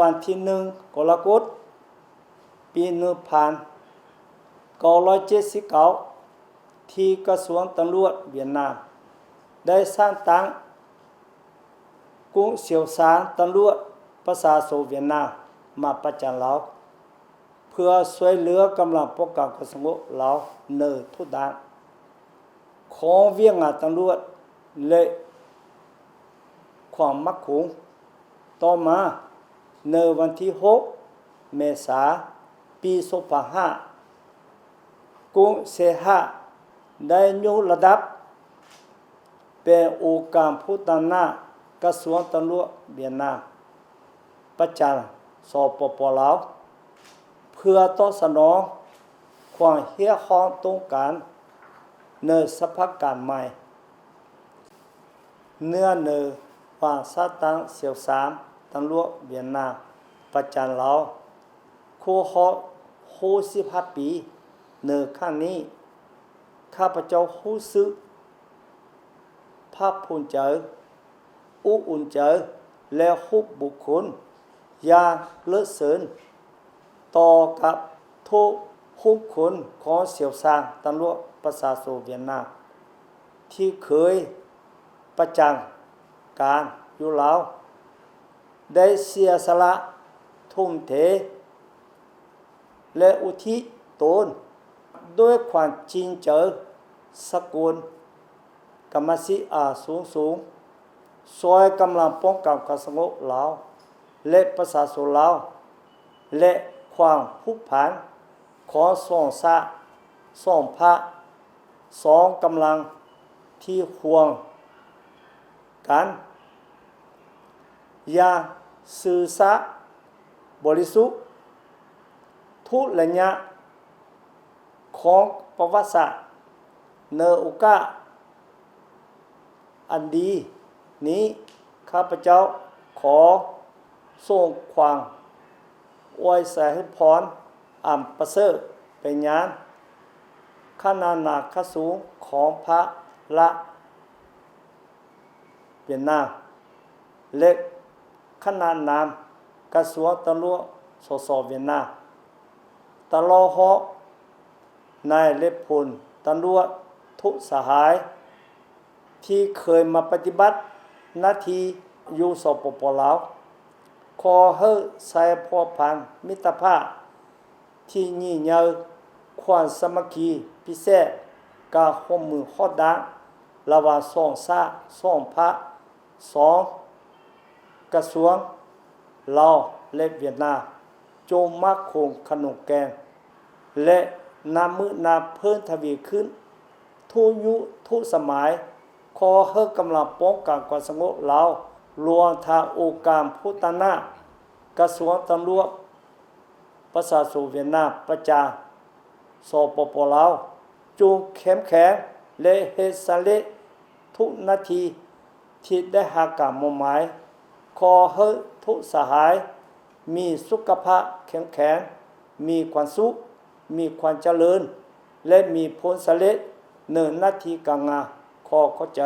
ວັນທີໜຶ່ງ ກໍລະກົດ ປີໜຶ່ງພັນເກົ້າຮ້ອຍເຈັດສິບເກົ້າ ທີ່ກະຊວງຕຳຫຼວດຫວຽດນາມ ໄດ້ສ້າງຕັ້ງກຸ່ມຊ່ຽວຊານຕຳຫຼວດປະຊາຊົນຫວຽດນາມມາປະຈຳລາວ ເພື່ອຊ່ວຍເຫຼືອກຳລັງປ້ອງກັນຄວາມສະຫງົບລາວໃນທຸກດ້ານ ຂອງວຽກງານຕຳຫຼວດ ແລະ ຄວາມໝັ້ນຄົງ. ຕໍ່ມາ ໃນວັນທີຫົກ ເມສາ ປີສອງພັນຫ້າ ກຸງເຊຮະ ໄດ້ຍົກລະດັບເປັນອົງການຜູ້ຕາງໜ້າກະຊວງຕຳຫຼວດຫວຽດນາມ ປະຈຳ ສປປ ລາວ ເພື່ອຕອບສະໜອງຄວາມຮຽກຮ້ອງຕ້ອງການໃນສະພາບການໃໝ່. ເນື່ອງໃນວັນສ້າງຕັ້ງຊ່ຽວຊານຕຳຫຼວດຫວຽດນາມປະຈຳລາວ ຄົບຮອບຫົກສິບຫ້າປີໃນຄັ້ງນີ້, ຂ້າພະເຈົ້າຮູ້ສຶກພາກພູມໃຈ, ອົບອຸ່ນໃຈ ແລະ ຮູ້ບຸນຄຸນຢ່າງເລີດເຊີນຕໍ່ກັບທຸກຮຸກຄົນຂອງຊ່ຽວຊານຕຳຫຼວດປະຊາຊົນຫວຽດນາມ ທີ່ເຄີຍປະຈຳການຢູ່ລາວ ໄດ້ເສຍສະຫຼະ, ທຸ່ມເທ ແລະ ອຸທິດຕົນດ້ວຍຄວາມຈິງໃຈສາກົນ ກຳມະສິດອັນສູງສົ່ງ ຊ່ວຍກຳລັງປ້ອງກັນຄວາມສະຫງົບລາວ ແລະ ປະຊາຊົນລາວ ແລະ ຄວາມຜູກພັນຂອງສອງຊາດ, ສອງພັກ, ສອງກຳລັງທີ່ຮ່ວມກັນຢ່າງຊື່ສັດ ບໍລິສຸດ. ທຸກໄລຍະຂອງປະຫວັດສາດ ໃນໂອກາດອັນດີນີ້, ຂ້າພະເຈົ້າຂໍສົ່ງຄວາມອວຍໄຊໃຫ້ພອນອັນປະເສີດໄປຍັງຄະນະນາງຂັ້ນສູງຂອງພະລັດຫວຽດນາມ ແລະ ຄະນະນຳກະຊວງຕຳຫຼວດ ສສ ຫວຽດນາມ, ຕະຫຼອດຮອດນາຍ ແລະ ພົນຕຳຫຼວດທຸກສະຫາຍ ທີ່ເຄີຍມາປະຕິບັດໜ້າທີ່ຢູ່ ສປປ ລາວ. ຂໍໃຫ້ໃຊ້ພົວພັນມິດຕະພາບທີ່ຍິ່ງໃຫຍ່, ຄວາມສາມັກຄີພິເສດ, ການຮ່ວມມືຮອບດ້ານລະຫວ່າງສອງຊາດ, ສອງພັກ, ສອງກະຊວງ ລາວ ແລະ ຫວຽດນາມ ຈົ່ງໝັ້ນຄົງຂະໜົງແກ່ນ ແລະ ນັບມື້ນັບເພີ່ມທະວີຂຶ້ນ ທຸກຍຸກທຸກສະໄໝ. ຂໍໃຫ້ກຳລັງປ້ອງກັນຄວາມສະຫງົບລາວ ລວມທັງອົງການຜູ້ຕາງໜ້າກະຊວງຕຳຫຼວດ ປະຊາຊົນຫວຽດນາມປະຈຳ ສປປ ລາວ ຈົ່ງເຂັ້ມແຂງ ແລະ ເຮັດສຳເລັດທຸກໜ້າທີ່ທີ່ໄດ້ຮັບການມອບໝາຍ. ຂໍໃຫ້ທຸກສະຫາຍມີສຸຂະພາບເຂັ້ມແຂງ, ມີຄວາມສຸກ, ມີຄວາມຈະເລີນ ແລະ ມີຜົນສຳເລັດໃນໜ້າທີ່ການງານ. ຂໍຂອບໃຈ.